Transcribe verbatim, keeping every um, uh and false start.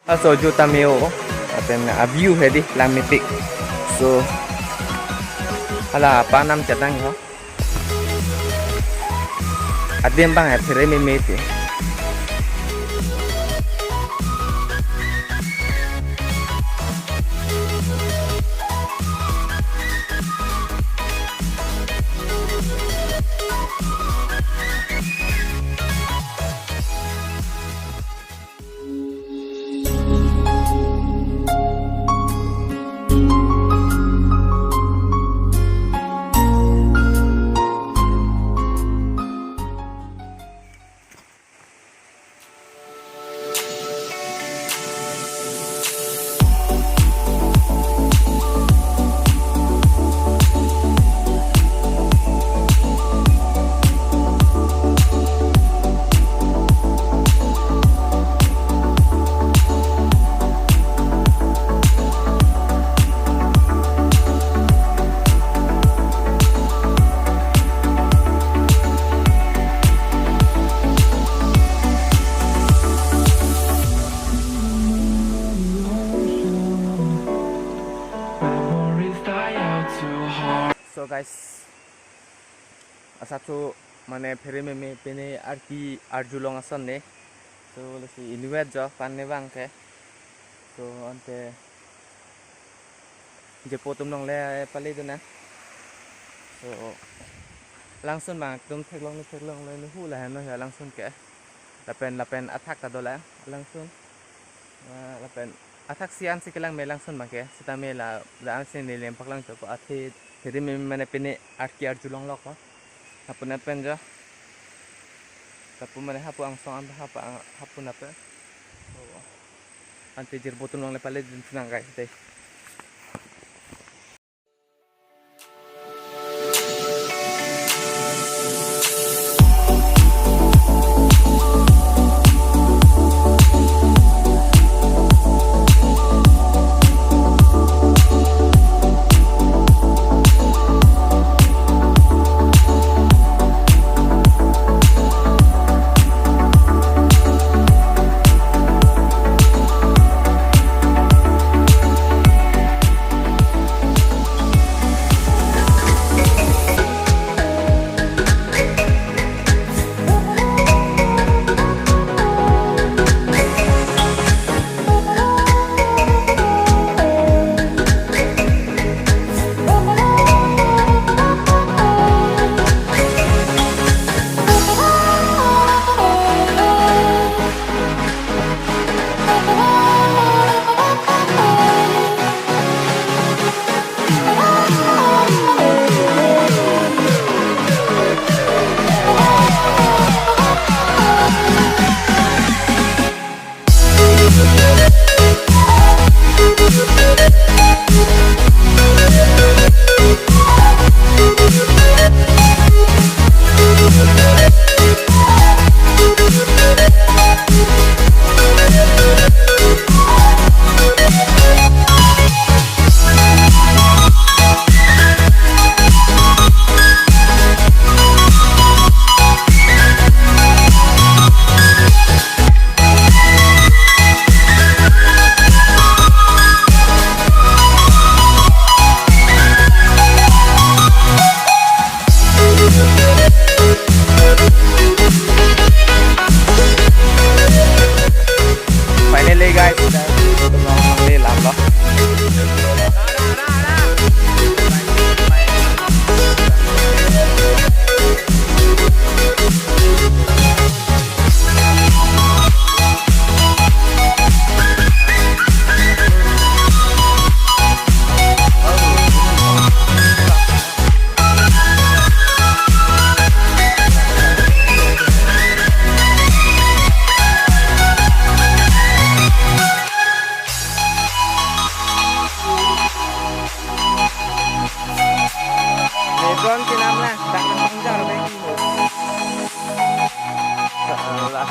Aso juta meo, lapen a-view hedi langmepik. So, hala panam chetang ho. Adim bang ya phere meme ti. So guys, asapso mane phere meme pine arki arjulong ason ne. So lasi inutvet jo pan ne bang ke. So ante jirpo atum along le pale dun nang. So langsun bang atum theklong ne theklong le nuhu lahen no ya langsun ke. Lapen lapen athak ta dolang langsun. Ah, lapen athak si ansi kelang me langsun bang ke. Sitame la la ansi ne lem paklang jo ko athe phere meme mane pine arki arjulong lok ko. Hapu nat pen jo. Hapu mane hapu angsong am hapu ang-, hapu nat pen. So, ante jirpo atum along le pale dun nang guys dei. Finally guys, kita pulang lagi lama. Lebron kinam na, dak nang jar deh. Salah.